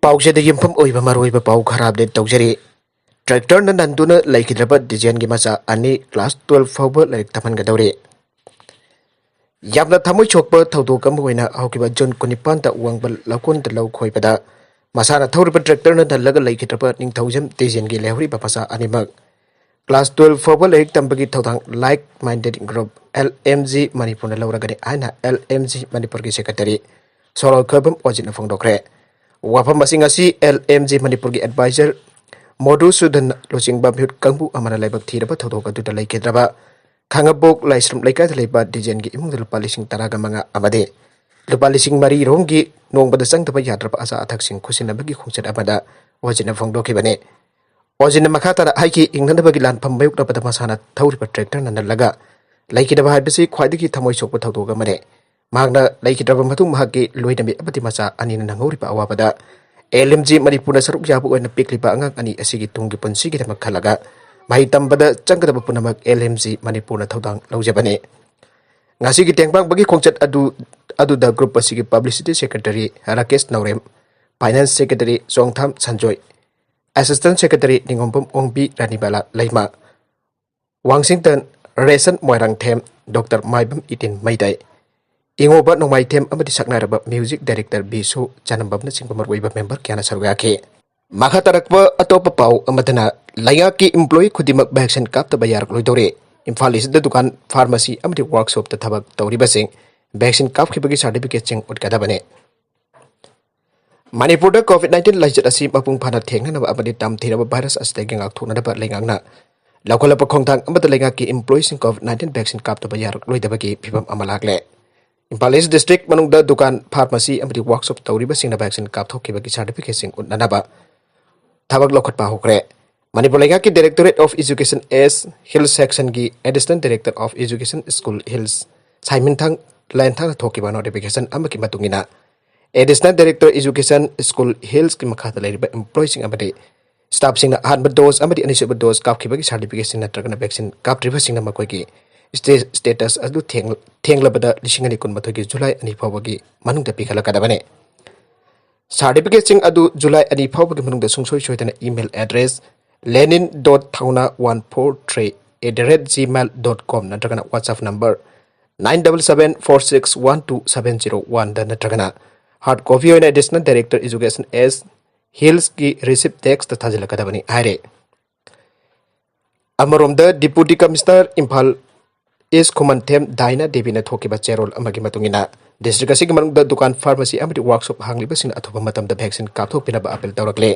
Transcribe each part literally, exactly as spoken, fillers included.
ꯄꯥꯎꯆꯦꯗ ꯌꯨꯝꯐꯝ ꯑꯣꯏꯕ ꯃꯔꯨꯑꯣꯏꯕ ꯄꯥꯎ ꯈꯔ ꯑꯞꯗꯦꯠ ꯇꯧꯖꯔꯤ꯫ ꯇ꯭ꯔꯦꯛꯇꯔꯅ ꯅꯟꯗꯨꯅ ꯂꯩꯈꯤꯗ꯭ꯔꯕ ꯗꯤꯖꯦꯟꯒꯤ ꯃꯆꯥ ꯑꯅꯤ ꯀ꯭ꯂꯥꯁ twelve ꯐꯥꯎꯕ ꯂꯥꯏꯔꯤꯛ ꯇꯝꯍꯟꯒꯗꯧꯔꯤ꯫ ꯌꯥꯝꯅ ꯊꯃꯣꯏ ꯁꯣꯛꯄ ꯊꯧꯗꯣꯛ ꯑꯃ ꯑꯣꯏꯅ ꯍꯧꯈꯤꯕ ꯖꯨꯟ ꯀꯨꯟꯅꯤꯄꯥꯟꯗ ꯋꯥꯡꯕꯜ ꯂꯧꯀꯣꯟꯗ ꯂꯧ ꯈꯣꯏꯕꯗ ꯃꯁꯥꯅ ꯊꯧꯔꯤꯕ ꯇ꯭ꯔꯦꯛꯇꯔꯅ ꯅꯜꯂꯒ ꯂꯩꯈꯤꯗ꯭ꯔꯕ ꯅꯤꯡꯊꯧꯖꯝ ꯗꯤꯖꯦꯟꯒꯤ ꯂꯩꯍꯧꯔꯤꯕ ꯃꯆꯥ ꯑꯅꯤꯃꯛ ꯀ꯭ꯂꯥꯁ twelve ꯐꯥꯎꯕ ꯂꯥꯏꯔꯤꯛ ꯇꯝꯕꯒꯤ ꯊꯧꯗꯥꯡ Like Minded Group, L M G, ꯃꯅꯤꯄꯨꯔꯅ ꯂꯧꯔꯒꯅꯤ ꯍꯥꯏꯅ L M G ꯃꯅꯤꯄꯨꯔꯒꯤ ꯁꯦꯀ꯭ꯔꯦꯇꯔꯤ ꯁꯣꯔꯣꯜꯈꯣꯏꯕꯝ ꯑꯣꯖꯤꯠꯅ ꯐꯣꯡꯗꯣꯛꯈ꯭ꯔꯦ꯫ ꯋꯥꯐꯝ ꯑꯁꯤ ꯉꯁꯤ L M G ꯃꯅꯤꯄꯨꯔꯒꯤ ꯑꯦꯗꯚꯥꯏꯖꯔ ꯃꯣꯗꯨꯁꯨꯗꯟ ꯂꯨꯆꯤꯡꯕ ꯃꯤꯍꯨꯠ ꯀꯥꯡꯕꯨ ꯑꯃꯅ ꯂꯥꯏꯕꯛ ꯊꯤꯔꯕ ꯊꯧꯗꯣꯛ ꯑꯗꯨꯗ ꯂꯩꯈꯤꯗ꯭ꯔꯕ ꯈꯥꯉꯕꯣꯛ ꯂꯥꯏꯁ꯭ꯔꯝ ꯂꯩꯀꯥꯏꯗ ꯂꯩꯕ ꯗꯤꯖꯦꯟꯒꯤ ꯏꯃꯨꯡꯗ ꯂꯨꯄꯥ ꯂꯤꯁꯤꯡ ꯇꯔꯥꯒ ꯃꯉꯥ ꯑꯃꯗꯤ ꯂꯨꯄꯥ ꯂꯤꯁꯤꯡ ꯃꯔꯤ ꯔꯣꯝꯒꯤ ꯅꯣꯡꯃꯗ ꯆꯪꯗꯕ ꯌꯥꯗ꯭ꯔꯕ ꯑꯆꯥ ꯑꯊꯛꯁꯤꯡ ꯈꯨꯠꯁꯤꯟꯅꯕꯒꯤ ꯈꯣꯡꯆꯠ ꯑꯃꯗ ꯑꯣꯖꯤꯠꯅ ꯐꯣꯡꯗꯣꯛꯈꯤꯕꯅꯤ꯫ ꯑꯣꯖꯤꯠꯅ ꯃꯈꯥ ꯇꯥꯅ ꯍꯥꯏꯈꯤ, ꯍꯤꯡꯅꯅꯕꯒꯤ ꯂꯥꯟꯐꯝ ꯃꯥꯌꯣꯛꯅꯕꯗ ꯃꯁꯥꯅ ꯊꯧꯔꯤꯕ ꯇ꯭ꯔꯦꯛꯇꯔꯅ ꯅꯜꯂꯒ ꯂꯩꯈꯤꯗꯕ ꯍꯥꯏꯕꯁꯤ ꯈ꯭ꯋꯥꯏꯗꯒꯤ ꯊꯃꯣꯏ ꯁꯣꯛꯄ ꯊꯧꯗꯣꯛ ꯑꯃꯅꯤ꯫ ꯃꯍꯥꯛꯅ ꯂꯩꯈꯤꯗ꯭ꯔꯕ ꯃꯇꯨꯡ ꯃꯍꯥꯛꯀꯤ ꯂꯣꯏꯅꯕꯤ ꯑꯃꯗꯤ ꯃꯆꯥ ꯑꯅꯤꯅ ꯅꯪꯍꯧꯔꯤꯕ ꯑꯋꯥꯕꯗ L M G ꯃꯅꯤꯄꯨꯔꯅ ꯁꯔꯨꯛ ꯌꯥꯕ ꯑꯣꯏꯅ ꯄꯤꯛꯂꯤꯕ ꯑꯉꯥꯡ ꯑꯅꯤ ꯑꯁꯤꯒꯤ ꯇꯨꯡꯒꯤ ꯄꯨꯟꯁꯤꯒꯤꯗꯃꯛ ꯈꯜꯂꯒ ꯃꯍꯩ ꯇꯝꯕꯗ ꯆꯪꯒꯗꯕ ꯄꯨꯝꯅꯃꯛ L M G ꯃꯅꯤꯄꯨꯔꯅ ꯊꯧꯗꯥꯡ ꯂꯧꯖꯕꯅꯤ꯫ ꯉꯁꯤꯒꯤ ꯇꯦꯡꯕꯥꯡꯕꯒꯤ ꯈꯣꯡꯆꯠ ꯑꯗꯨ, ꯑꯗꯨꯗ ꯒ꯭ꯔꯨꯞ ꯑꯁꯤꯒꯤ publicity secretary Rakesh Naorem, finance secretary Chongtham Sanjoy, assistant secretary Ningombam Ongbi Ranibala Leima, Washington Reshan Moirangthem, doctor Maibam Itin Meidai, Ingoba Nongmaithem ꯑꯃꯗꯤ ꯁꯛꯅꯥꯏꯔꯕ ꯃ꯭ꯌꯨꯖꯤꯛ ꯗꯥꯏꯔꯦꯛꯇꯔ ꯕꯤꯁꯨ ꯆꯥꯅꯝꯕꯝꯅꯆꯤꯡꯕ ꯃꯔꯨꯑꯣꯏꯕ ꯃꯦꯝꯕꯔ ꯀꯌꯥꯅ ꯁꯔꯨꯛ ꯌꯥꯈꯤ꯫ ꯃꯈꯥ ꯇꯥꯔꯛꯄ ꯑꯇꯣꯞꯄ ꯄꯥꯎ ꯑꯃꯗꯅ, ꯂꯩꯉꯥꯛꯀꯤ ꯏꯝꯄ꯭ꯂꯣꯌꯤ ꯈꯨꯗꯤꯡꯃꯛ ꯚꯦꯛꯁꯤꯟ ꯀꯥꯞꯇꯕ ꯌꯥꯔꯛꯂꯣꯏꯗꯧꯔꯦ꯫ ꯏꯝꯐꯥꯜ ꯏꯁꯇ ꯗꯨꯀꯥꯟ, ꯐꯥꯔꯃꯥꯁꯤ ꯑꯃꯗꯤ ꯋꯥꯔꯛꯁꯣꯞꯇ ꯊꯕꯛ ꯇꯧꯔꯤꯕꯁꯤꯡ ꯚꯦꯛꯁꯤꯟ ꯀꯥꯞꯈꯤꯕꯒꯤ ꯁꯥꯔꯇꯤꯐꯤꯀꯦꯠꯁꯤꯡ ꯎꯠꯀꯗꯕꯅꯤ꯫ ꯃꯅꯤꯄꯨꯔꯗ COVID nineteen ꯂꯥꯏꯆꯠ ꯑꯁꯤ ꯃꯄꯨꯡ ꯐꯥꯅ ꯊꯦꯡꯅꯅꯕ ꯑꯃꯗꯤ ꯇꯝꯊꯤꯔꯕ ꯚꯥꯏꯔꯁ ꯑꯁꯤꯗꯒꯤ ꯉꯥꯛꯊꯣꯛꯅꯅꯕ ꯂꯩꯉꯥꯛꯅ ꯂꯧꯈꯠꯂꯛꯄ ꯈꯣꯡꯊꯥꯡ ꯑꯃꯗ ꯂꯩꯉꯥꯛꯀꯤ ꯏꯝꯄ꯭ꯂꯣꯌꯤꯁꯤꯡ COVID nineteen ꯚꯦꯛꯁꯤꯟ ꯀꯥꯞꯇꯕ ꯌꯥꯔꯛꯂꯣꯏꯗꯕꯒꯤ ꯐꯤꯕꯝ ꯑꯃ ꯂꯥꯛꯂꯦ꯫ ꯏꯝꯐꯥꯜ ꯏꯁ ꯗꯤꯁꯇ꯭ꯔꯤꯛ ꯃꯅꯨꯡꯗ ꯗꯨꯀꯥꯟ, ꯐꯥꯔꯃꯥꯁꯤ ꯑꯃꯗꯤ ꯋꯥꯔꯛꯁꯣꯞ ꯇꯧꯔꯤꯕꯁꯤꯡꯅ ꯚꯦꯛꯁꯤꯟ ꯀꯥꯞꯊꯣꯛꯈꯤꯕꯒꯤ ꯁꯥꯔꯇꯤꯐꯤꯀꯦꯠꯁꯤꯡ ꯎꯠꯅꯅꯕ ꯊꯕꯛ ꯂꯧꯈꯠꯄ ꯍꯧꯈ꯭ꯔꯦ꯫ ꯃꯅꯤꯄꯨꯔ ꯂꯩꯉꯥꯛꯀꯤ Directorate of Education East Hill Sectionꯒꯤ Additional Director of Education School Hills ꯁꯥꯏꯃꯤꯟꯊꯪ ꯂꯥꯏꯟꯊꯥꯡꯅ ꯊꯣꯛꯈꯤꯕ ꯅꯣꯇꯤꯐꯤꯀꯦꯁꯟ ꯑꯃꯒꯤ ꯃꯇꯨꯡ ꯏꯟꯅ, Additional Director Education School Hillsꯀꯤ ꯃꯈꯥꯗ ꯂꯩꯔꯤꯕ ꯏꯝꯄ꯭ꯂꯣꯌꯤꯁꯤꯡ ꯑꯃꯗꯤ ꯁ꯭ꯇꯥꯐꯁꯤꯡꯅ ꯑꯍꯥꯟꯕ ꯗꯣꯁ ꯑꯃꯗꯤ ꯑꯅꯤꯁꯨꯕ ꯗꯣꯁ ꯀꯥꯞꯈꯤꯕꯒꯤ ꯁꯥꯔꯇꯤꯐꯤꯀꯦꯠꯁꯤꯡ ꯅꯠꯇ꯭ꯔꯒꯅ ꯚꯦꯛꯁꯤꯟ ꯀꯥꯞꯇ꯭ꯔꯤꯕꯁꯤꯡꯅ ꯃꯈꯣꯏꯒꯤ ꯁ꯭ꯇꯦ-, ꯁ꯭ꯇꯦꯇꯁ ꯑꯗꯨ ꯊꯦꯡ-, ꯊꯦꯡꯂꯕꯗ ꯂꯤꯁꯤꯡ ꯑꯅꯤ ꯀꯨꯟꯃꯥꯊꯣꯏꯒꯤ ꯖꯨꯂꯥꯏ ꯑꯅꯤ ꯐꯥꯎꯕꯒꯤ ꯃꯅꯨꯡꯗ ꯄꯤꯈꯠꯂꯛꯀꯗꯕꯅꯤ꯫ Certificateꯁꯤꯡ ꯑꯗꯨ July ꯑꯅꯤ ꯐꯥꯎꯕꯒꯤ ꯃꯅꯨꯡꯗ ꯁꯨꯡꯁꯣꯏ ꯁꯣꯏꯗꯅ email address lenin dot thauna one four three at the rate gmail dot com ꯅꯠꯇ꯭ꯔꯒꯅ WhatsApp number nine double seven four six one two seven zero one ꯗ ꯅꯠꯇ꯭ꯔꯒꯅ hard copy ꯑꯣꯏꯅ Additional Director Education S Hillsꯀꯤ receipt deskꯇ ꯊꯥꯖꯤꯜꯂꯛꯀꯗꯕꯅꯤ ꯍꯥꯏꯔꯦ꯫ ꯑꯃꯔꯣꯝꯗ Deputy Commissioner Imphal East ꯈꯨꯃꯟꯊꯦꯝ ꯗꯥꯏꯅꯥ ꯗꯦꯕꯤꯅ ꯊꯣꯛꯈꯤꯕ ꯆꯦꯔꯣꯜ ꯑꯃꯒꯤ ꯃꯇꯨꯡ ꯏꯟꯅ district ꯑꯁꯤꯒꯤ ꯃꯅꯨꯡꯗ ꯗꯨꯀꯥꯟ, pharmacy ꯑꯃꯗꯤ workshop ꯍꯥꯡꯂꯤꯕꯁꯤꯡꯅ ꯑꯊꯨꯕ ꯃꯇꯝꯗ vaccine ꯀꯥꯞꯊꯣꯛꯄꯤꯅꯕ appeal ꯇꯧꯔꯛꯂꯦ꯫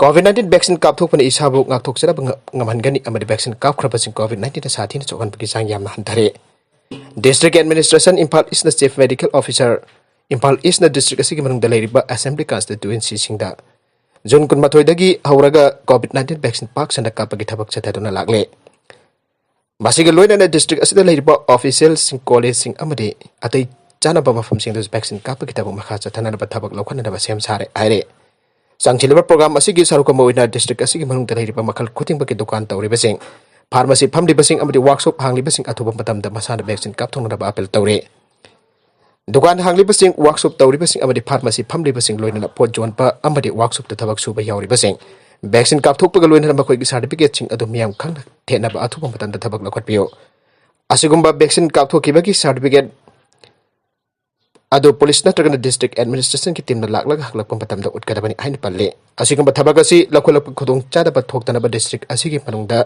COVID nineteen vaccine ꯀꯥꯞꯊꯣꯛꯄꯅ ꯏꯁꯥꯕꯨ ꯉꯥꯛꯊꯣꯛꯆꯅꯕ ꯉ-, ꯉꯝꯍꯟꯒꯅꯤ ꯑꯃꯗꯤ vaccine ꯀꯥꯞꯈ꯭ꯔꯕꯁꯤꯡ COVID nineteenꯅ ꯁꯥꯊꯤꯅ ꯁꯣꯛꯍꯟꯕꯒꯤ ꯆꯥꯡ ꯌꯥꯝꯅ ꯍꯟꯊꯔꯦ꯫ District Administration Imphal Eastꯅ Chief Medical Officer Imphal Eastꯅ district ꯑꯁꯤꯒꯤ ꯃꯅꯨꯡꯗ ꯂꯩꯔꯤꯕ assembly constituencyꯁꯤꯡꯗ June ꯀꯨꯟꯃꯥꯊꯣꯏꯗꯒꯤ ꯍꯧꯔꯒ COVID nineteen vaccine ꯄꯥꯛ ꯁꯟꯅ ꯀꯥꯞꯄꯒꯤ ꯊꯕꯛ ꯆꯠꯊꯗꯨꯅ ꯂꯥꯛꯂꯦ꯫ ꯃꯁꯤꯒ ꯂꯣꯏꯅꯅ district ꯑꯁꯤꯗ ꯂꯩꯔꯤꯕ officialꯁꯤꯡ, collegeꯁꯤꯡ ꯑꯃꯗꯤ ꯑꯇꯩ ꯆꯥꯅꯕ ꯃꯐꯝꯁꯤꯡꯗꯁꯨ vaccine ꯀꯥꯞꯄꯒꯤ ꯊꯕꯛ ꯃꯈꯥ ꯆꯠꯊꯅꯅꯕ ꯊꯕꯛ ꯂꯧꯈꯠꯅꯅꯕ ꯁꯦꯝ ꯁꯥꯔꯦ ꯍꯥꯏꯔꯦ꯫ ꯆꯪꯁꯤꯜꯂꯤꯕ program ꯑꯁꯤꯒꯤ ꯁꯔꯨꯛ ꯑꯃ ꯑꯣꯏꯅ district ꯑꯁꯤꯒꯤ ꯃꯅꯨꯡꯗ ꯂꯩꯔꯤꯕ ꯃꯈꯜ ꯈꯨꯗꯤꯡꯃꯛꯀꯤ ꯗꯨꯀꯥꯟ ꯇꯧꯔꯤꯕꯁꯤꯡ, pharmacy ꯐꯝꯂꯤꯕꯁꯤꯡ ꯑꯃꯗꯤ workshop ꯍꯥꯡꯂꯤꯕꯁꯤꯡ ꯑꯊꯨꯕ ꯃꯇꯝꯗ ꯃꯁꯥꯅ vaccine ꯀꯥꯞꯊꯣꯛꯅꯅꯕ appeal ꯇꯧꯔꯤ꯫ ꯗꯨꯀꯥꯟ ꯍꯥꯡꯂꯤꯕꯁꯤꯡ, workshop ꯇꯧꯔꯤꯕꯁꯤꯡ ꯑꯃꯗꯤ pharmacy ꯐꯝꯂꯤꯕꯁꯤꯡ, ꯂꯣꯏꯅꯅ ꯄꯣꯠ ꯌꯣꯟꯕ ꯑꯃꯗꯤ workshopꯇ ꯊꯕꯛ ꯁꯨꯕ ꯌꯥꯎꯔꯤꯕꯁꯤꯡ vaccine ꯀꯥꯞꯊꯣꯛꯄꯒ ꯂꯣꯏꯅꯅ ꯃꯈꯣꯏꯒꯤ certificateꯁꯤꯡ ꯑꯗꯨ ꯃꯤꯌꯥꯝ ꯈꯪꯅ ꯊꯦꯠꯅꯕ ꯑꯊꯨꯕ ꯃꯇꯝꯗ ꯊꯕꯛ ꯂꯧꯈꯠꯄꯤꯌꯨ꯫ ꯑꯁꯤꯒꯨꯝꯕ vaccine ꯀꯥꯞꯊꯣꯛꯈꯤꯕꯒꯤ certificate ꯑꯗꯨ police ꯅꯠꯇ꯭ꯔꯒꯅ district administrationꯒꯤ teamꯅ ꯂꯥꯛꯂꯒ ꯍꯪꯂꯛꯄ ꯃꯇꯝꯗ ꯎꯠꯀꯗꯕꯅꯤ ꯍꯥꯏꯅ ꯄꯜꯂꯤ꯫ ꯑꯁꯤꯒꯨꯝꯕ ꯊꯕꯛ ꯑꯁꯤ ꯂꯧꯈꯠꯂꯛꯄ ꯈꯨꯗꯣꯡꯆꯥꯗꯕ ꯊꯣꯛꯇꯅꯕ district ꯑꯁꯤꯒꯤ ꯃꯅꯨꯡꯗ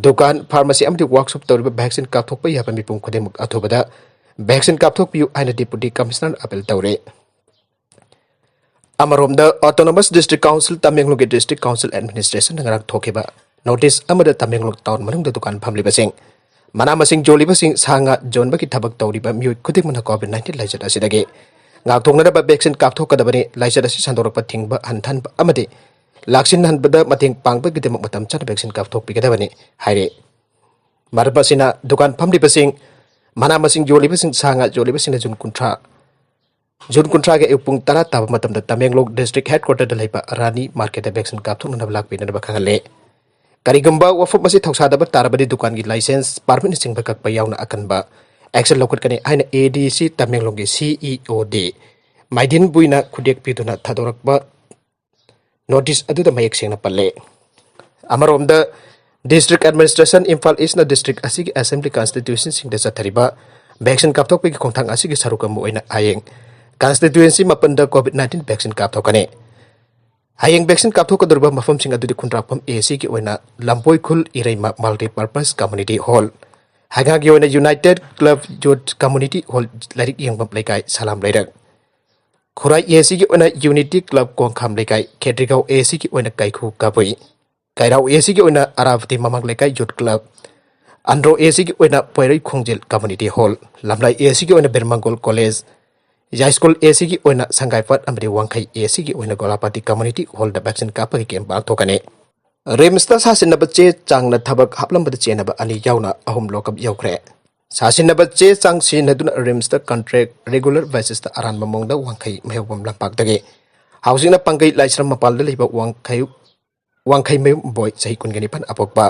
ꯗꯨꯀꯥꯟ, pharmacy ꯑꯃꯗꯤ workshop ꯇꯧꯔꯤꯕ vaccine ꯀꯥꯞꯊꯣꯛꯄ ꯌꯥꯕ ꯃꯤꯄꯨꯝ ꯈꯨꯗꯤꯡꯃꯛ ꯑꯊꯨꯕꯗ vaccine ꯀꯥꯞꯊꯣꯛꯄꯤꯌꯨ ꯍꯥꯏꯅ Deputy Commissioner appeal ꯇꯧꯔꯦ꯫ ꯑꯃꯔꯣꯝꯗ Autonomous District Council ꯇꯃꯦꯡꯂꯣꯡꯒꯤ District Council Administrationꯅ ꯉꯔꯥꯡ ꯊꯣꯛꯈꯤꯕ notice ꯑꯃꯗ ꯇꯃꯦꯡꯂꯣꯡ town ꯃꯅꯨꯡꯗ ꯗꯨꯀꯥꯟ ꯐꯝꯂꯤꯕꯁꯤꯡ, ꯃꯅꯥ ꯃꯁꯤꯡ ꯌꯣꯜꯂꯤꯕꯁꯤꯡ, ꯁꯥ ꯉꯥ ꯌꯣꯟꯕꯒꯤ ꯊꯕꯛ ꯇꯧꯔꯤꯕ ꯃꯤꯑꯣꯏ ꯈꯨꯗꯤꯡꯃꯛꯅ COVID nineteen ꯂꯥꯏꯆꯠ ꯑꯁꯤꯗꯒꯤ ꯉꯥꯛꯊꯣꯛꯅꯅꯕ vaccine ꯀꯥꯞꯊꯣꯛꯀꯗꯕꯅꯤ꯫ ꯂꯥꯏꯆꯠ ꯑꯁꯤ ꯁꯟꯗꯣꯔꯛꯄ ꯊꯤꯡꯕ ꯍꯟꯊꯍꯟꯕ ꯑꯃꯗꯤ ꯂꯥꯛꯁꯤꯟꯍꯟꯕꯗ ꯃꯇꯦꯡ ꯄꯥꯡꯕꯒꯤꯗꯃꯛ ꯃꯇꯝ ꯆꯥꯅ vaccine ꯀꯥꯞꯊꯣꯛꯄꯤꯒꯗꯕꯅꯤ ꯍꯥꯏꯔꯤ꯫ ꯃꯔꯝ ꯑꯁꯤꯅ ꯗꯨꯀꯥꯟ ꯐꯝꯂꯤꯕꯁꯤꯡ, ꯃꯅꯥ ꯃꯁꯤꯡ ꯌꯣꯜꯂꯤꯕꯁꯤꯡ, ꯁꯥ ꯉꯥ ꯌꯣꯜꯂꯤꯕꯁꯤꯡꯅ June ꯀꯨꯟꯊ꯭ꯔꯥ, June ꯀꯨꯟꯊ꯭ꯔꯥꯒꯤ ꯑꯌꯨꯛ ꯄꯨꯡ ꯇꯔꯥ ꯇꯥꯕ ꯃꯇꯝꯗ ꯇꯃꯦꯡꯂꯣꯡ district headquarterꯗ ꯂꯩꯕ ꯔꯥꯅꯤ marketꯇ vaccine ꯀꯥꯞꯊꯣꯛꯅꯅꯕ ꯂꯥꯛꯄꯤꯅꯅꯕ ꯈꯪꯍꯜꯂꯦ꯫ ꯀꯔꯤꯒꯨꯝꯕ ꯋꯥꯐꯝ ꯑꯁꯤ ꯊꯧꯁꯥꯗꯕ ꯇꯥꯔꯕꯗꯤ ꯗꯨꯀꯥꯟꯒꯤ license, permitꯅꯆꯤꯡꯕ ꯀꯛꯄ ꯌꯥꯎꯅ ꯑꯀꯟꯕ action ꯂꯧꯈꯠꯀꯅꯤ ꯍꯥꯏꯅ ADC ꯇꯃꯦꯡꯂꯣꯡꯒꯤ CEO ꯗꯤ ꯃꯥꯏꯗꯤꯟ ꯕꯨꯏꯅ ꯈꯨꯗꯦꯛ ꯄꯤꯗꯨꯅ ꯊꯥꯗꯣꯔꯛꯄ ꯅꯣꯇꯤꯁ ꯑꯗꯨꯗ ꯃꯌꯦꯛ ꯁꯦꯡꯅ ꯄꯜꯂꯦ꯫ ꯑꯃꯔꯣꯝꯗ, District Administration Imphal Eastꯅ district ꯑꯁꯤꯒꯤ assembly constituencyꯁꯤꯡꯗ ꯆꯠꯊꯔꯤꯕ vaccine ꯀꯥꯞꯊꯣꯛꯄꯒꯤ ꯈꯣꯡꯊꯥꯡ ꯑꯁꯤꯒꯤ ꯁꯔꯨꯛ ꯑꯃ ꯑꯣꯏꯅ ꯍꯌꯦꯡ constituency ꯃꯥꯄꯟꯗ COVID nineteen vaccine ꯀꯥꯞꯊꯣꯛꯀꯅꯤ꯫ ꯍꯌꯦꯡ vaccine ꯀꯥꯞꯊꯣꯛꯀꯗꯧꯔꯤꯕ ꯃꯐꯝꯁꯤꯡ ꯑꯗꯨꯗꯤ ꯈꯨꯟꯗ꯭ꯔꯥꯛꯄꯝ ACꯒꯤ ꯑꯣꯏꯅ ꯂꯝꯕꯣꯏꯈꯨꯜ ꯏꯔꯩꯃ Multipurpose Community Hall, ꯍꯩꯉꯥꯡꯒꯤ ꯑꯣꯏꯅ United Club Youth Community Hall, ꯂꯥꯏꯔꯤꯛ ꯌꯦꯡꯐꯝ ꯂꯩꯀꯥꯏ ꯁꯂꯥꯝ ꯂꯩꯔꯛ, ꯈꯨꯔꯥꯏ ACꯒꯤ ꯑꯣꯏꯅ Unity Club ꯀꯣꯡꯈꯥꯝ ꯂꯩꯀꯥꯏ, ꯈꯦꯇ꯭ꯔꯤꯒꯥꯎ ACꯒꯤ ꯑꯣꯏꯅ ꯀꯩꯈꯨ ꯀꯕꯨꯏ, ꯀꯩꯔꯥꯎ ACꯒꯤ ꯑꯣꯏꯅ ꯑꯔꯥꯕꯇꯤ ꯃꯃꯥꯡ ꯂꯩꯀꯥꯏ Youth Club, ꯑꯟꯗ꯭ꯔꯣ ACꯒꯤ ꯑꯣꯏꯅ ꯄꯣꯏꯔꯩ ꯈꯣꯡꯖꯦꯜ Community Hall, ꯂꯝꯂꯥꯏ ACꯒꯤ ꯑꯣꯏꯅ ꯕꯤꯔꯃꯪꯒꯣꯜ College, ꯌꯥꯏꯁ꯭ꯀꯨꯜ ACꯒꯤ ꯑꯣꯏꯅ ꯁꯪꯒꯥꯏꯄꯥꯠ ꯑꯃꯗꯤ ꯋꯥꯡꯈꯩ ACꯒꯤ ꯑꯣꯏꯅ ꯒꯣꯂꯥꯄꯥꯇꯤ Community Hallꯗ vaccine ꯀꯥꯞꯄꯒꯤ camp ꯄꯥꯡꯊꯣꯛꯀꯅꯤ꯫ RIMSꯇ ꯁꯥꯁꯤꯟꯅꯕ ꯆꯦ ꯆꯥꯡꯅ ꯊꯕꯛ ꯍꯥꯞꯂꯝꯕꯗ ꯆꯦꯟꯅꯕ ꯑꯅꯤ ꯌꯥꯎꯅ ꯑꯍꯨꯝ lockup ꯌꯧꯈ꯭ꯔꯦ꯫ ꯁꯥꯁꯤꯟꯅꯕ ꯆꯦ ꯆꯥꯡ ꯁꯤꯖꯤꯟꯅꯗꯨꯅ RIMSꯇ contract regular basisꯇ ꯑꯔꯥꯟꯕ ꯃꯑꯣꯡꯗ ꯋꯥꯡꯈꯩ ꯃꯍꯩꯔꯣꯡꯕꯝ ꯂꯝꯄꯥꯛꯇꯒꯤ ꯍꯧꯖꯤꯛꯅ ꯄꯥꯡꯒꯩ ꯂꯥꯏꯁ꯭ꯔꯝ ꯃꯄꯥꯜꯗ ꯂꯩꯕ ꯋꯥꯡꯈꯩ, ꯋꯥꯡꯈꯩꯃꯌꯨꯝ ꯕꯣꯏ ꯆꯍꯤ ꯀꯨꯟꯒ ꯅꯤꯄꯥꯟ ꯑꯄꯣꯛꯄ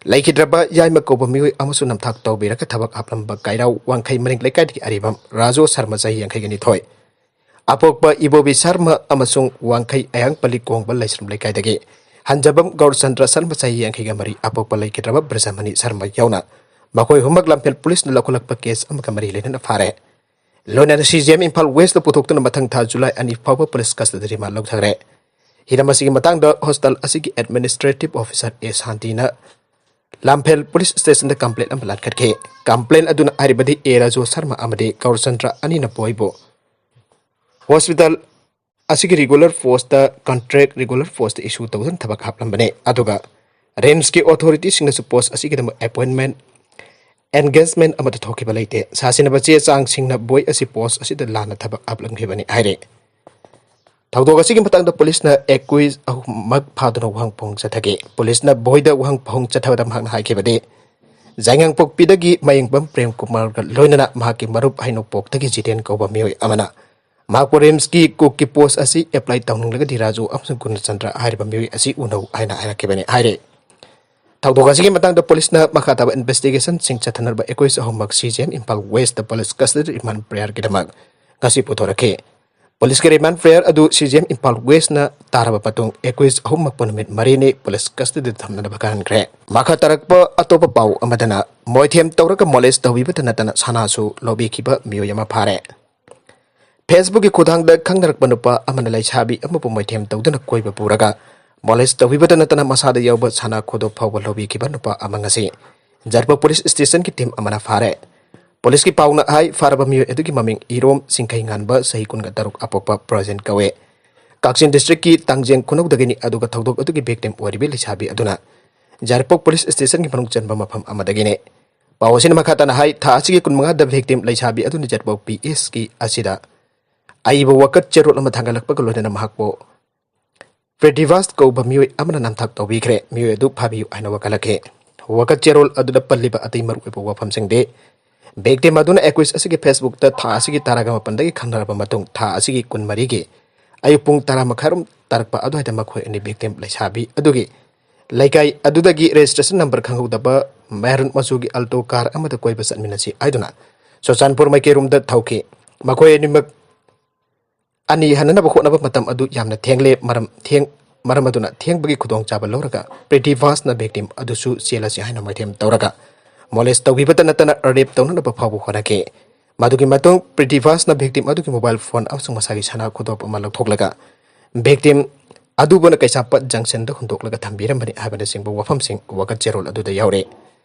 ꯂꯩꯈꯤꯗ꯭ꯔꯕ ꯌꯥꯏꯃ ꯀꯧꯕ ꯃꯤꯑꯣꯏ ꯑꯃꯁꯨ ꯅꯝꯊꯥꯛ ꯇꯧꯕꯤꯔꯒ ꯊꯕꯛ ꯍꯥꯞꯂꯝꯕ ꯀꯩꯔꯥꯎ ꯋꯥꯡꯈꯩ ꯃꯅꯤꯡ ꯂꯩꯀꯥꯏꯗꯒꯤ ꯑꯔꯤꯕꯝ ꯔꯥꯖꯨ ꯁꯔꯃ ꯆꯍꯤ ꯌꯥꯡꯈꯩꯒ ꯅꯤꯊꯣꯏ, ꯑꯄꯣꯛꯄ ꯏꯕꯣꯕꯤ ꯁꯔꯃ ꯑꯃꯁꯨꯡ ꯋꯥꯡꯈꯩ ꯑꯌꯥꯡꯄꯜꯂꯤ ꯀꯣꯡꯕ ꯂꯩꯁ꯭ꯔꯝ ꯂꯩꯀꯥꯏꯗꯒꯤ ꯍꯟꯖꯕꯝ ꯒꯧꯔꯆꯟꯗ꯭ꯔ ꯁꯔꯃ ꯆꯍꯤ ꯌꯥꯡꯈꯩꯒ ꯃꯔꯤ, ꯑꯄꯣꯛꯄ ꯂꯩꯈꯤꯗ꯭ꯔꯕ ꯕ꯭ꯔꯖꯃꯅꯤ ꯁꯔꯃ ꯌꯥꯎꯅ ꯃꯈꯣꯏ ꯑꯍꯨꯝꯃꯛ ꯂꯝꯐꯦꯜ ꯄꯨꯂꯤꯁꯅ ꯂꯧꯈꯠꯂꯛꯄ case ꯑꯃꯒ ꯃꯔꯤ ꯂꯩꯅꯅ ꯐꯥꯔꯦ꯫ ꯂꯣꯏꯅꯅ CJM ꯏꯝꯐꯥꯜ Westꯇ ꯄꯨꯊꯣꯛꯇꯨꯅ ꯃꯊꯪ ꯊꯥ ꯖꯨꯂꯥꯏ ꯑꯅꯤ ꯐꯥꯎꯕ police custody remand ꯂꯧꯊꯈ꯭ꯔꯦ꯫ ꯍꯤꯔꯝ ꯑꯁꯤꯒꯤ ꯃꯇꯥꯡꯗ hospital ꯑꯁꯤꯒꯤ administrative officer A ꯁꯥꯟꯇꯤꯅ ꯂꯝꯐꯦꯜ police stationꯗ complaint ꯑꯃ ꯂꯥꯟꯈꯠꯈꯤ꯫ Complaint ꯑꯗꯨꯅ ꯍꯥꯏꯔꯤꯕꯗꯤ A ꯔꯥꯖꯨ ꯁꯔꯃ ꯑꯃꯗꯤ ꯒꯧꯔꯆꯟꯗ꯭ꯔ ꯑꯅꯤꯅ ꯕꯣꯏꯕꯨ hospital ꯑꯁꯤꯒꯤ regular postꯇ contract regular postꯇ issue ꯇꯧꯗꯨꯅ ꯊꯕꯛ ꯍꯥꯞꯂꯝꯕꯅꯤ꯫ ꯑꯗꯨꯒ RIMSꯀꯤ authorityꯁꯤꯡꯅꯁꯨ post ꯑꯁꯤꯒꯤꯗꯃꯛ appointment engagement ꯑꯃꯠꯇ ꯊꯣꯛꯈꯤꯕ ꯂꯩꯇꯦ꯫ ꯁꯥꯁꯤꯟꯅꯕ ꯆꯦ ꯆꯥꯡꯁꯤꯡꯅ ꯕꯣꯏ ꯑꯁꯤ post ꯑꯁꯤꯗ ꯂꯥꯟꯅ ꯊꯕꯛ ꯍꯥꯞꯂꯝꯈꯤꯕꯅꯤ ꯍꯥꯏꯔꯤ꯫ ꯊꯧꯗꯣꯛ ꯑꯁꯤꯒꯤ ꯃꯇꯥꯡꯗ ꯄꯨꯂꯤꯁꯅ accused ꯑꯍꯨꯝꯃꯛ ꯐꯥꯗꯨꯅ ꯋꯥꯍꯪ ꯄꯥꯎꯍꯪ ꯆꯠꯊꯈꯤ꯫ ꯄꯨꯂꯤꯁꯅ ꯕꯣꯏꯗ ꯋꯥꯍꯪ ꯄꯥꯎꯍꯪ ꯆꯠꯊꯕꯗ ꯃꯍꯥꯛꯅ ꯍꯥꯏꯈꯤꯕꯗꯤ, ꯖꯥꯏꯉꯥꯡꯄꯣꯛꯄꯤꯗꯒꯤ ꯃꯌꯦꯡꯕꯝ ꯄ꯭ꯔꯦꯝ ꯀꯨꯃꯥꯔꯒ ꯂꯣꯏꯅꯅ ꯃꯍꯥꯛꯀꯤ ꯃꯔꯨꯞ ꯍꯩꯅꯧꯄꯣꯛꯇꯒꯤ ꯖꯤꯇꯦꯟ ꯀꯧꯕ ꯃꯤꯑꯣꯏ ꯑꯃꯅ ꯃꯍꯥꯛꯄꯨ RIMSꯀꯤ cookꯀꯤ post ꯑꯁꯤ apply ꯇꯧꯅꯤꯡꯂꯒꯗꯤ ꯔꯥꯖꯨ ꯑꯃꯁꯨꯡ ꯒꯨꯔꯅꯆꯟꯗ꯭ꯔ ꯍꯥꯏꯔꯤꯕ ꯃꯤꯑꯣꯏ ꯑꯁꯤ ꯎꯅꯧ ꯍꯥꯏꯅ ꯍꯥꯏꯔꯛꯈꯤꯕꯅꯤ ꯍꯥꯏꯔꯤ꯫ ꯊꯧꯗꯣꯛ ꯑꯁꯤꯒꯤ ꯃꯇꯥꯡꯗ ꯄꯨꯂꯤꯁꯅ ꯃꯈꯥ ꯇꯥꯕ investigationꯁꯤꯡ ꯆꯠꯊꯅꯕ accused ꯑꯍꯨꯝꯃꯛ CJM Imphal Westꯇ police custody remand prayerꯒꯤꯗꯃꯛ ꯉꯁꯤ ꯄꯨꯊꯣꯔꯛꯈꯤ꯫ ꯄꯨꯂꯤꯁꯀꯤ ꯔꯤꯃꯥꯟ ꯄ꯭ꯔꯦꯌꯔ ꯑꯗꯨ ꯁꯤ ꯖꯤ ꯑꯦꯝ ꯏꯝꯐꯥꯜ ꯋꯦꯁꯅ ꯇꯥꯔꯕ ꯃꯇꯨꯡ ꯑꯦꯀ꯭ꯌꯨꯁ ꯑꯍꯨꯝꯃꯛꯄꯨ ꯅꯨꯃꯤꯠ ꯃꯔꯤꯅꯤ ꯄꯨꯂꯤꯁ ꯀꯁꯇꯗꯤꯗ ꯊꯝꯅꯅꯕ ꯈꯪꯍꯟꯈ꯭ꯔꯦ꯫ ꯃꯈꯥ ꯇꯥꯔꯛꯄ ꯑꯇꯣꯞꯄ ꯄꯥꯎ ꯑꯃꯗꯅ, ꯃꯣꯏꯊꯦꯝ ꯇꯧꯔꯒ ꯃꯣꯂꯦꯁ ꯇꯧꯕꯤꯕꯇ ꯅꯠꯇꯅ ꯁꯅꯥꯁꯨ ꯂꯧꯕꯤꯈꯤꯕ ꯃꯤꯑꯣꯏ ꯑꯃ ꯐꯥꯔꯦ꯫ ꯐꯦꯁꯕꯨꯛꯀꯤ ꯈꯨꯠꯊꯥꯡꯗ ꯈꯪꯅꯔꯛꯄ ꯅꯨꯄꯥ ꯑꯃꯅ ꯂꯩꯁꯥꯕꯤ ꯑꯃꯕꯨ ꯃꯣꯏꯊꯦꯝ ꯇꯧꯗꯨꯅ ꯀꯣꯏꯕ ꯄꯨꯔꯒ ꯃꯣꯂꯦꯁ ꯇꯧꯕꯤꯕꯇ ꯅꯠꯇꯅ ꯃꯁꯥꯗ ꯌꯥꯎꯕ ꯁꯅꯥ ꯈꯨꯗꯣꯞ ꯐꯥꯎꯕ ꯂꯧꯕꯤꯈꯤꯕ ꯅꯨꯄꯥ ꯑꯃ ꯉꯁꯤ ꯖꯥꯔꯄꯣꯛ ꯄꯨꯂꯤꯁ ꯁ꯭ꯇꯦꯁꯟꯒꯤ ꯇꯤꯝ ꯑꯃꯅ ꯐꯥꯔꯦ꯫ ꯄꯨꯂꯤꯁꯀꯤ ꯄꯥꯎꯅ ꯍꯥꯏ, ꯐꯥꯔꯕ ꯃꯤꯑꯣꯏ ꯑꯗꯨꯒꯤ ꯃꯃꯤꯡ ꯏꯔꯣꯝ ꯆꯤꯡꯈꯩ ꯉꯥꯟꯕ, ꯆꯍꯤ ꯀꯨꯟꯒ ꯇꯔꯨꯛ, ꯑꯄꯣꯛꯄ ꯄ꯭ꯔꯣꯖꯦꯟ ꯀꯧꯏ꯫ ꯀꯛꯆꯤꯡ ꯗꯤꯁꯇ꯭ꯔꯤꯛꯀꯤ ꯇꯥꯡꯖꯦꯡ ꯈꯨꯅꯧꯗꯒꯤꯅꯤ, ꯑꯗꯨꯒ ꯊꯧꯗꯣꯛ ꯑꯗꯨꯒꯤ ꯚꯤꯛꯇꯤꯝ ꯑꯣꯏꯔꯤꯕꯤ ꯂꯩꯁꯥꯕꯤ ꯑꯗꯨꯅ ꯖꯥꯔꯄꯣꯛ ꯄꯨꯂꯤꯁ ꯁ꯭ꯇꯦꯁꯟꯒꯤ ꯃꯅꯨꯡ ꯆꯟꯕ ꯃꯐꯝ ꯑꯃꯗꯒꯤꯅꯤ꯫ ꯄꯥꯎ ꯑꯁꯤꯅ ꯃꯈꯥ ꯇꯥꯅ ꯍꯥꯏ, ꯊꯥ ꯑꯁꯤꯒꯤ ꯀꯨꯟꯃꯉꯥꯗ ꯚꯤꯛꯇꯤꯝ ꯂꯩꯁꯥꯕꯤ ꯑꯗꯨꯅ ꯖꯥꯔꯄꯣꯛ ꯄꯤ ꯑꯦꯁꯀꯤ ꯑꯁꯤꯗ ꯑꯏꯕ ꯋꯥꯀꯠ ꯆꯦꯔꯣꯜ ꯑꯃ ꯊꯥꯡꯒꯠꯂꯛꯄꯒ ꯂꯣꯏꯅꯅ ꯃꯍꯥꯛꯄꯨ ꯄ꯭ꯔꯤꯗꯤꯚꯥꯁ ꯀꯧꯕ ꯃꯤꯑꯣꯏ ꯑꯃꯅ ꯅꯝꯊꯥꯛ ꯇꯧꯕꯤꯈ꯭ꯔꯦ, ꯃꯤꯑꯣꯏ ꯑꯗꯨ ꯐꯥꯕꯤꯌꯨ ꯍꯥꯏꯅ ꯋꯥꯀꯠꯂꯛꯈꯤ꯫ ꯋꯥꯀꯠ ꯆꯦꯔꯣꯜ ꯑꯗꯨꯗ ꯄꯜꯂꯤꯕ ꯑꯇꯩ ꯃꯔꯨꯑꯣꯏꯕ ꯋꯥꯐꯝꯁꯤꯡꯗꯤ, ꯚꯤꯛꯇꯤꯝ ꯑꯗꯨꯅ ꯑꯦꯀ꯭ꯌꯨꯁ ꯑꯁꯤꯒꯤ ꯐꯦꯁꯕꯨꯛꯇ ꯊꯥ ꯑꯁꯤꯒꯤ ꯇꯔꯥꯒ ꯃꯥꯄꯟꯗꯒꯤ ꯈꯪꯅꯔꯕ ꯃꯇꯨꯡ, ꯊꯥ ꯑꯁꯤꯒꯤ ꯀꯨꯟꯃꯔꯤꯒꯤ ꯑꯌꯨꯛ ꯄꯨꯡ ꯇꯔꯥ ꯃꯈꯥꯏꯔꯣꯝ ꯇꯥꯔꯛꯄ ꯑꯗꯨꯋꯥꯏꯗ ꯃꯈꯣꯏ ꯑꯅꯤ ꯚꯤꯛꯇꯤꯝ ꯂꯩꯁꯥꯕꯤ ꯑꯗꯨꯒꯤ ꯂꯩꯀꯥꯏ ꯑꯗꯨꯗꯒꯤ ꯔꯦꯖꯤꯁꯇ꯭ꯔꯦꯁꯟ ꯅꯝꯕꯔ ꯈꯪꯍꯧꯗꯕ ꯃꯦꯔꯨꯟ ꯃꯆꯨꯒꯤ ꯑꯜꯇꯣ ꯀꯥꯔ ꯑꯃꯗ ꯀꯣꯏꯕ ꯆꯠꯃꯤꯟꯅꯁꯤ ꯍꯥꯏꯗꯨꯅ ꯆꯨꯔꯆꯥꯟꯄꯨꯔ ꯃꯥꯏꯀꯩꯔꯣꯝꯗ ꯊꯧꯈꯤ꯫ ꯃꯈꯣꯏ ꯑꯅꯤꯃꯛ ꯑꯅꯤ ꯍꯟꯅꯅꯕ ꯍꯣꯠꯅꯕ ꯃꯇꯝ ꯑꯗꯨ ꯌꯥꯝꯅ ꯊꯦꯡꯂꯦ꯫ ꯃꯔꯝ ꯊꯦꯡ-, ꯃꯔꯝ ꯑꯗꯨꯅ ꯊꯦꯡꯕꯒꯤ ꯈꯨꯗꯣꯡꯆꯥꯕ ꯂꯧꯔꯒ ꯄ꯭ꯔꯤꯇꯤꯚꯥꯁꯅ ꯚꯤꯛꯇꯤꯝ ꯑꯗꯨꯁꯨ ꯆꯦꯜꯂꯁꯤ ꯍꯥꯏꯅ ꯃꯣꯏꯊꯦꯝ ꯇꯧꯔꯒ ꯃꯣꯂꯦꯁ ꯇꯧꯕꯤꯕꯇ ꯅꯠꯇꯅ ꯔꯦꯞ ꯇꯧꯅꯅꯕ ꯐꯥꯎꯕ ꯍꯣꯠꯅꯈꯤ꯫ ꯃꯗꯨꯒꯤ ꯃꯇꯨꯡ ꯄ꯭ꯔꯤꯇꯤꯚꯥꯁꯅ ꯚꯤꯛꯇꯤꯝ ꯑꯗꯨꯒꯤ ꯃꯣꯕꯥꯏꯜ ꯐꯣꯟ ꯑꯃꯁꯨꯡ ꯃꯁꯥꯒꯤ ꯁꯅꯥ ꯈꯨꯗꯣꯞ ꯑꯃ ꯂꯧꯊꯣꯛꯂꯒ ꯚꯤꯛꯇꯤꯝ ꯑꯗꯨꯕꯨꯅ ꯀꯩꯁꯥꯝꯄꯥꯠ ꯖꯪꯁꯟꯗ ꯍꯨꯟꯗꯣꯛꯂꯒ ꯊꯝꯕꯤꯔꯝꯕꯅꯤ ꯍꯥꯏꯕꯅꯆꯤꯡꯕ ꯋꯥꯐꯝꯁꯤꯡ ꯋꯥꯀꯠ ꯆꯦꯔꯣꯜ ꯑꯗꯨꯗ ꯌꯥꯎꯔꯤ꯫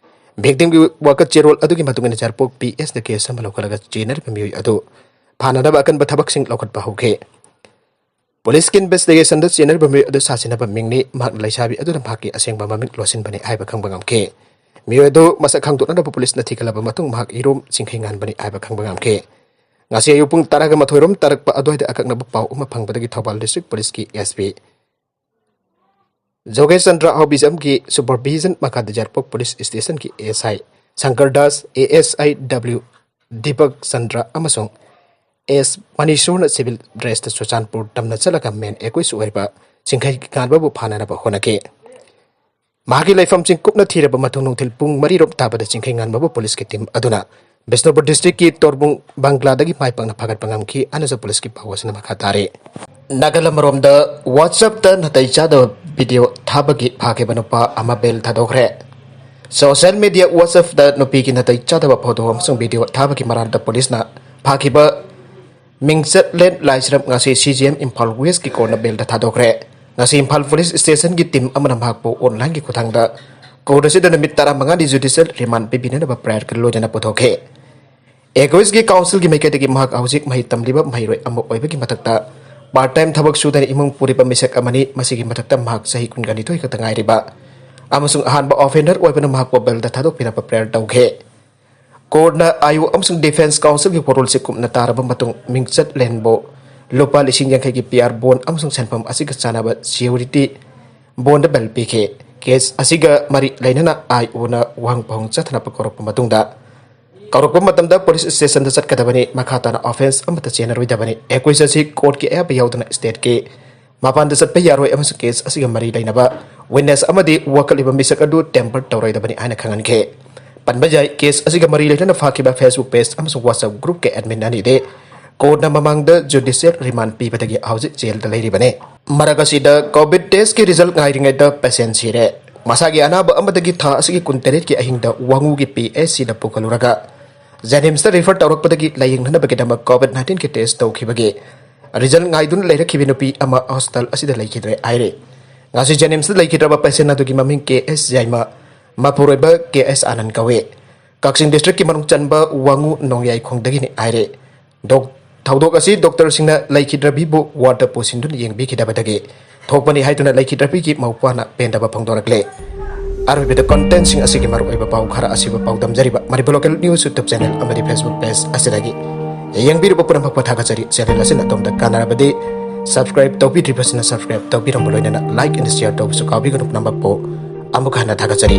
ꯚꯤꯛꯇꯤꯝꯒꯤ ꯋꯥꯀꯠ ꯆꯦꯔꯣꯜ ꯑꯗꯨꯒꯤ ꯃꯇꯨꯡ ꯏꯟꯅ ꯖꯥꯔꯄꯣꯛ ꯄꯤ ꯑꯦꯁꯅ ꯀꯦꯁ ꯑꯃ ꯂꯧꯈꯠꯂꯒ ꯆꯦꯟꯅꯔꯤꯕ ꯃꯤꯑꯣꯏ ꯑꯗꯨ ꯐꯥꯅꯅꯕ ꯑꯀꯟꯕ ꯊꯕꯛꯁꯤꯡ ꯂꯧꯈꯠꯄ ꯍꯧꯈꯤ꯫ ꯄꯨꯂꯤꯁꯀꯤ ꯏꯟꯚꯦꯁꯇꯤꯒꯦꯁꯟꯗ ꯆꯦꯟꯅꯔꯤꯕ ꯃꯤꯑꯣꯏ ꯑꯗꯨ ꯁꯥꯁꯤꯟꯅꯕ ꯃꯤꯡꯅꯤ꯫ ꯃꯍꯥꯛꯅ ꯂꯩꯁꯥꯕꯤ ꯑꯗꯨꯅ ꯃꯍꯥꯛꯀꯤ ꯑꯁꯦꯡꯕ ꯃꯃꯤꯡ ꯂꯣꯠꯁꯤꯟꯕꯅꯤ ꯍꯥꯏꯕ ꯈꯪꯕ ꯉꯝꯈꯤ꯫ ꯃꯤꯑꯣꯏ ꯑꯗꯨ ꯃꯁꯛ ꯈꯪꯗꯣꯛꯅꯅꯕ ꯄꯨꯂꯤꯁꯅ ꯊꯤꯒꯠꯂꯕ ꯃꯇꯨꯡ ꯃꯍꯥꯛ ꯏꯔꯣꯝ ꯆꯤꯡꯈꯩ ꯉꯥꯟꯕꯅꯤ ꯍꯥꯏꯕ ꯈꯪꯕ ꯉꯝꯈꯤ꯫ ꯉꯁꯤ ꯑꯌꯨꯛ ꯄꯨꯡ ꯇꯔꯥꯒ ꯃꯥꯊꯣꯏ ꯔꯣꯝ ꯇꯥꯔꯛꯄ ꯑꯗꯨꯋꯥꯏꯗ ꯑꯀꯛꯅꯕ ꯄꯥꯎ ꯑꯃ ꯐꯪꯕꯗꯒꯤ ꯊꯧꯕꯥꯜ ꯗꯤꯁꯇ꯭ꯔꯤꯛ ꯄꯨꯂꯤꯁꯀꯤ ꯑꯦꯁ ꯄꯤ ꯖꯣꯒꯦꯁ ꯆꯟꯗ꯭ꯔ ꯑꯍꯥꯎꯕꯤꯖꯝꯒꯤ ꯁꯨꯄꯔꯚꯤꯖꯟ ꯃꯈꯥꯗ ꯖꯥꯔꯄꯣꯛ ꯄꯨꯂꯤꯁ ꯁ꯭ꯇꯦꯁꯟꯒꯤ S I Shankar Das, A S I W Deepak Chandra ꯑꯃꯁꯨꯡ ꯑꯦꯁ ꯃꯅꯤꯁꯣꯔꯅ ꯁꯤꯚꯤꯜ ꯗ꯭ꯔꯦꯁꯇ ꯆꯨꯔꯆꯥꯟꯄꯨꯔ ꯇꯝꯅ ꯆꯠꯂꯒ ꯃꯦꯟ ꯑꯦꯀ꯭ꯌꯨꯁ ꯑꯣꯏꯔꯤꯕ ꯆꯤꯡꯈꯩ ꯉꯥꯟꯕꯕꯨ ꯐꯥꯅꯅꯕ ꯍꯣꯠꯅꯈꯤ꯫ ꯃꯍꯥꯛꯀꯤ ꯂꯩꯐꯝꯁꯤꯡ ꯀꯨꯞꯅ ꯊꯤꯔꯕ ꯃꯇꯨꯡ ꯅꯨꯡꯊꯤꯜ ꯄꯨꯡ ꯃꯔꯤ ꯔꯣꯝ ꯇꯥꯕꯗ ꯆꯤꯡꯈꯩ ꯉꯥꯟꯕꯕꯨ ꯄꯨꯂꯤꯁꯀꯤ ꯇꯤꯝ ꯑꯗꯨꯅ ꯕꯤꯁꯅꯨꯄꯨꯔ ꯗꯤꯁꯇ꯭ꯔꯤꯛꯀꯤ ꯇꯣꯔꯕꯨꯡ ꯕꯪꯒ꯭ꯂꯥꯗꯒꯤ ꯃꯥꯏ ꯄꯥꯛꯅ ꯐꯥꯒꯠꯄ ꯉꯝꯈꯤ꯫ ꯑꯅꯁꯨ ꯄꯨꯂꯤꯁꯀꯤ ꯄꯥꯎ ꯑꯁꯤꯅ ꯃꯈꯥ ꯇꯥꯔꯤ꯫ ꯅꯥꯒꯥꯂꯦꯟ ꯑꯃꯔꯣꯝꯗ WhatsApp-ꯇ ꯅꯥꯇꯩ ꯆꯥꯗꯕ ꯚꯤꯗꯤꯑꯣ ꯊꯥꯕꯒꯤ ꯐꯥꯈꯤꯕ ꯅꯨꯄꯥ ꯑꯃ ꯕꯦꯜ ꯊꯥꯗꯣꯛꯈ꯭ꯔꯦ꯫ ꯁꯣꯁꯤꯌꯦꯜ ꯃꯤꯗꯤꯌꯥ WhatsApp-ꯇ ꯅꯨꯄꯤꯒꯤ ꯅꯥꯇꯩ ꯆꯥꯗꯕ ꯐꯣꯇꯣ ꯑꯃꯁꯨꯡ ꯚꯤꯗꯤꯑꯣ ꯊꯥꯕꯒꯤ ꯃꯔꯥꯜꯗ ꯄꯨꯂꯤꯁꯅ ꯐꯥꯈꯤꯕ ꯃꯤꯡꯆꯠꯂꯦꯟ ꯂꯥꯏꯁ꯭ꯔꯝ ꯉꯁꯤ CJM ꯏꯝꯐꯥꯜ ꯋꯦꯁꯀꯤ ꯀꯣꯔꯠꯅ ꯕꯦꯜꯗ ꯊꯥꯗꯣꯛꯈ꯭ꯔꯦ꯫ ꯉꯁꯤ ꯏꯝꯐꯥꯜ ꯄꯨꯂꯤꯁ ꯁ꯭ꯇꯦꯁꯟꯒꯤ ꯇꯤꯝ ꯑꯃꯅ ꯃꯍꯥꯛꯄꯨ online-ꯒꯤ ꯈꯨꯠꯊꯥꯡꯗ ꯀꯣꯔꯠ ꯑꯁꯤꯗ ꯅꯨꯃꯤꯠ ꯇꯔꯥꯃꯉꯥꯅꯤ judicial remand ꯄꯤꯕꯤꯅꯅꯕ prayer-ꯀ ꯂꯣꯏꯅꯅ ꯄꯨꯊꯣꯛꯈꯤ꯫ ꯑꯦꯒꯣꯏꯁꯀꯤ ꯀꯥꯎꯟꯁꯤꯜꯒꯤ ꯃꯥꯏꯀꯩꯗꯒꯤ ꯃꯍꯥꯛ ꯍꯧꯖꯤꯛ ꯃꯍꯩ ꯇꯝꯂꯤꯕ ꯃꯍꯩꯔꯣꯏ ꯑꯃ ꯑꯣꯏꯕꯒꯤ ꯃꯊꯛꯇ part time ꯊꯕꯛ ꯁꯨꯗꯅ ꯏꯃꯨꯡ ꯄꯨꯔꯤꯕ ꯃꯤꯁꯛ ꯑꯃꯅꯤ꯫ ꯃꯁꯤꯒꯤ ꯃꯊꯛꯇ ꯃꯍꯥꯛ ꯆꯍꯤ ꯀꯨꯟꯒ ꯅꯤꯊꯣꯏ ꯈꯛꯇ ꯉꯥꯏꯔꯤꯕ ꯑꯃꯁꯨꯡ ꯑꯍꯥꯟꯕ offender ꯑꯣꯏꯕꯅ ꯃꯍꯥꯛꯄꯨ ꯕꯦꯜꯗ ꯊꯥꯗꯣꯛꯄꯤꯅꯕ prayer ꯇꯧꯈꯤ꯫ ꯀꯣꯔꯠꯅ ꯑꯥꯏꯑꯣ ꯑꯃꯁꯨꯡ ꯗꯤꯐꯦꯟꯁ ꯀꯥꯎꯟꯁꯤꯜꯒꯤ ꯋꯥꯔꯣꯜꯁꯤꯡ ꯀꯨꯞꯅ ꯇꯥꯔꯕ ꯃꯇꯨꯡ ꯃꯤꯡꯆꯠꯂꯦꯟꯕꯨ ꯂꯨꯄꯥ ꯂꯤꯁꯤꯡ ꯌꯥꯡꯈꯩꯒꯤ PR bond ꯑꯃꯁꯨꯡ ꯁꯦꯟꯐꯝ ꯑꯁꯤꯒ ꯆꯥꯟꯅꯕ surety bond-ꯗ ꯕꯦꯜ ꯄꯤꯈꯤ꯫ ꯀꯦꯁ ꯑꯁꯤꯒ ꯃꯔꯤ ꯂꯩꯅꯅ ꯑꯥꯏꯑꯣꯅ ꯋꯥꯍꯪ ꯄꯥꯎꯍꯪ ꯆꯠꯊꯅꯕ ꯀꯧꯔꯛꯄ ꯃꯇꯨꯡꯗ, ꯀꯧꯔꯛꯄ ꯃꯇꯝꯗ ꯄꯨꯂꯤꯁ ꯁ꯭ꯇꯦꯁꯟꯗ ꯆꯠꯀꯗꯕꯅꯤ, ꯃꯈꯥ ꯇꯥꯅ offence ꯑꯃꯠꯇ ꯆꯦꯟꯅꯔꯣꯏꯗꯕꯅꯤ꯫ ꯑꯦꯀ꯭ꯌꯨꯁ ꯑꯁꯤ ꯀꯣꯔꯠꯀꯤ ꯑꯌꯥꯕ ꯌꯥꯎꯗꯅ state-ꯀꯤ ꯃꯄꯥꯟꯗ ꯆꯠꯄ ꯌꯥꯔꯣꯏ ꯑꯃꯁꯨꯡ ꯀꯦꯁ ꯑꯁꯤꯒ ꯃꯔꯤ ꯂꯩꯅꯕ witness ꯑꯃꯗꯤ ꯋꯥꯀꯠꯂꯤꯕ ꯃꯤꯁꯛ ꯑꯗꯨ tamper ꯇꯧꯔꯣꯏꯗꯕꯅꯤ ꯍꯥꯏꯅ ꯈꯪꯍꯟꯈꯤ꯫ ꯄꯟꯕ ꯌꯥꯏ, ꯀꯦꯁ ꯑꯁꯤꯒ ꯃꯔꯤ ꯂꯩꯅꯅ ꯐꯥꯈꯤꯕ Facebook page ꯑꯃꯁꯨꯡ WhatsApp group-ꯀꯤ admin ꯑꯅꯤꯗꯤ ꯀꯣꯔꯠꯅ ꯃꯃꯥꯡꯗ judicial remand ꯄꯤꯕꯗꯒꯤ ꯍꯧꯖꯤꯛ ꯖꯦꯜꯗ ꯂꯩꯔꯤꯕꯅꯤ꯫ ꯃꯔꯛ ꯑꯁꯤꯗ COVID test-ꯀꯤ result ꯉꯥꯏꯔꯤꯉꯩꯗ patient ꯁꯤꯔꯦ꯫ ꯃꯁꯥꯒꯤ ꯑꯅꯥꯕ ꯑꯃꯗꯒꯤ ꯊꯥ ꯑꯁꯤꯒꯤ ꯀꯨꯟꯇꯔꯦꯠꯀꯤ ꯑꯍꯤꯡꯗ ꯋꯥꯉꯨꯒꯤ PHC-ꯗ ꯄꯨꯈꯠꯂꯨꯔꯒ JNIMS-ꯇ refer ꯇꯧꯔꯛꯄꯗꯒꯤ ꯂꯥꯌꯦꯡꯅꯅꯕꯒꯤꯗꯃꯛ COVID nineteen-ꯒꯤ test ꯇꯧꯈꯤꯕꯒꯤ result ꯉꯥꯏꯗꯨꯅ ꯂꯩꯔꯛꯈꯤꯕ ꯅꯨꯄꯤ ꯑꯃ hospital ꯑꯁꯤꯗ ꯂꯩꯈꯤꯗ꯭ꯔꯦ ꯍꯥꯏꯔꯤ꯫ ꯉꯁꯤ JNIMS-ꯇ ꯂꯩꯈꯤꯗ꯭ꯔꯕ patient ꯑꯗꯨꯒꯤ ꯃꯃꯤꯡ ꯀꯦ ꯑꯦꯁ ꯌꯥꯏꯃ, ꯃꯄꯨꯔꯣꯏꯕ ꯀꯦ ꯑꯦꯁ ꯑꯥꯅꯟ ꯀꯧꯏ꯫ ꯀꯛꯆꯤꯡ district-ꯀꯤ ꯃꯅꯨꯡ ꯆꯟꯕ ꯋꯥꯉꯨ ꯅꯣꯡꯌꯥꯏꯈꯣꯡꯗꯒꯤꯅꯤ ꯍꯥꯏꯔꯤ꯫ ꯗꯣꯛ-, ꯊꯧꯗꯣꯛ ꯑꯁꯤ ꯗꯣꯛꯇꯔꯁꯤꯡꯅ ꯂꯩꯈꯤꯗ꯭ꯔꯕꯤꯕꯨ ward-ꯇ ꯄꯨꯁꯤꯟꯗꯨꯅ ꯌꯦꯡꯕꯤꯈꯤꯗꯕꯗꯒꯤ ꯊꯣꯛꯄꯅꯤ ꯍꯥꯏꯗꯨꯅ ꯂꯩꯈꯤꯗ꯭ꯔꯕꯤꯒꯤ ꯃꯧꯄ꯭ꯋꯥꯅ ꯄꯦꯟꯗꯕ ꯐꯣꯡꯗꯣꯔꯛꯂꯦ꯫ ꯑꯔꯣꯏꯕꯗ content-ꯁꯤꯡ ꯑꯁꯤꯒꯤ ꯃꯔꯨꯑꯣꯏꯕ ꯄꯥꯎ ꯈꯔ ꯑꯁꯤꯕ ꯄꯥꯎꯗꯝꯖꯔꯤꯕ Manipur Local News YouTube channel ꯑꯃꯗꯤ Facebook page ꯑꯁꯤꯗꯒꯤ ꯌꯦꯡꯕꯤꯔꯤꯕ ꯄꯨꯝꯅꯃꯛꯄꯨ ꯊꯥꯒꯠꯆꯔꯤ꯫ Channel ꯑꯁꯤꯅ ꯑꯗꯣꯝꯗ ꯀꯥꯟꯅꯔꯕꯗꯤ subscribe ꯇꯧꯕꯤꯗ꯭ꯔꯤꯕꯁꯤꯅ subscribe ꯇꯧꯕꯤꯔꯝꯕ ꯂꯣꯏꯅꯅ like and share ꯇꯧꯕꯁꯨ ꯀꯥꯎꯕꯤꯒꯅꯨ꯫ ꯄꯨꯝꯅꯃꯛꯄꯨ ꯑꯃꯨꯛ ꯍꯟꯅ ꯊꯥꯒꯠꯆꯔꯤ꯫